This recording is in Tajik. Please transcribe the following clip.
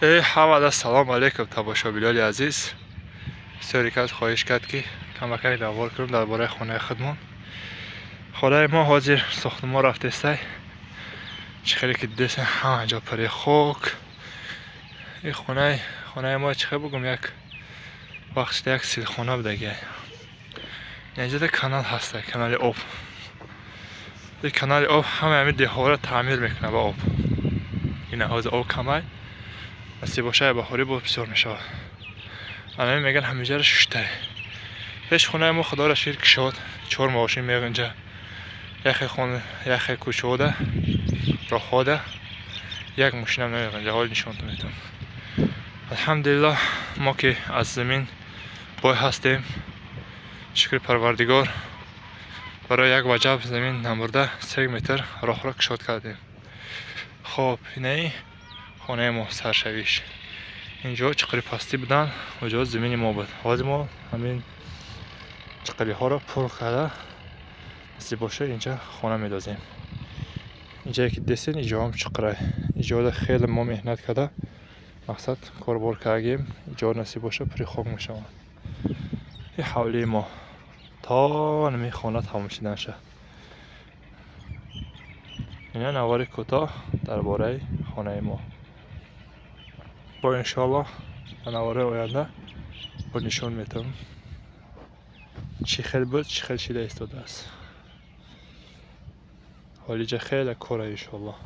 Ҳамада салом алейкум, тамошобинони азиз. Бисёре кас хоҳиш кард, ки камакак навор кунем дар бораи хонаи худмон. Хонаи мо ҳозир сохтмон рафтестай. Чӣ хеле ки дидесен, ҳама ҷо пари хок. Ин хонаи мо, чӣ хел бугум, як вақт як силхона будагиай. Инҷода канал ҳаста, канали об. Ин канали об ҳамаи ҳамин деҳҳоро таъмир мекунад ба об. Ина ҳозир об камай, насиб бошад, баҳорӣ боз бисёр мешавад. Анами меган ҳамиҷаро шуштай. Пеш хонаи мо, худоро шукр, кушод, чор мошин меғинҷа. Яхе хона, яхе кӯчаода, роҳҳода як мошинам намеғинҷа. Ҳол нишонтон метавон. Алҳамдулиллоҳ, мо ки аз замин бой ҳастем, шукри Парвардигор, барои як ваҷаб замин намурда 3 метр роҳро кушод кардем. Хоб, инаи хонаи мо саршавиш. Инҷо чиқири пастӣ буданд, оҷо замини мо буд. Ҳозир мо ҳамин чиқириҳоро пур карда, насиб бошад, инҷа хона медозем. Инҷае ки дидесен, инҷоам чиқирай. Инҷода хеле мо меҳнат карда, мақсад корбор кардагем. Инҷо, насиб бошад, пури хок мешавад. Ин ҳавлии мо то нами хона тамом шуданаша. Ина навори кӯтоҳ дар бораи хонаи мо. Бо иншоаллоҳ дар навораи оянда бо нишон метавам, чӣ хел буд, чӣ хел шида истодааст. Ҳолиҷа хеле кора, иншоаллоҳ.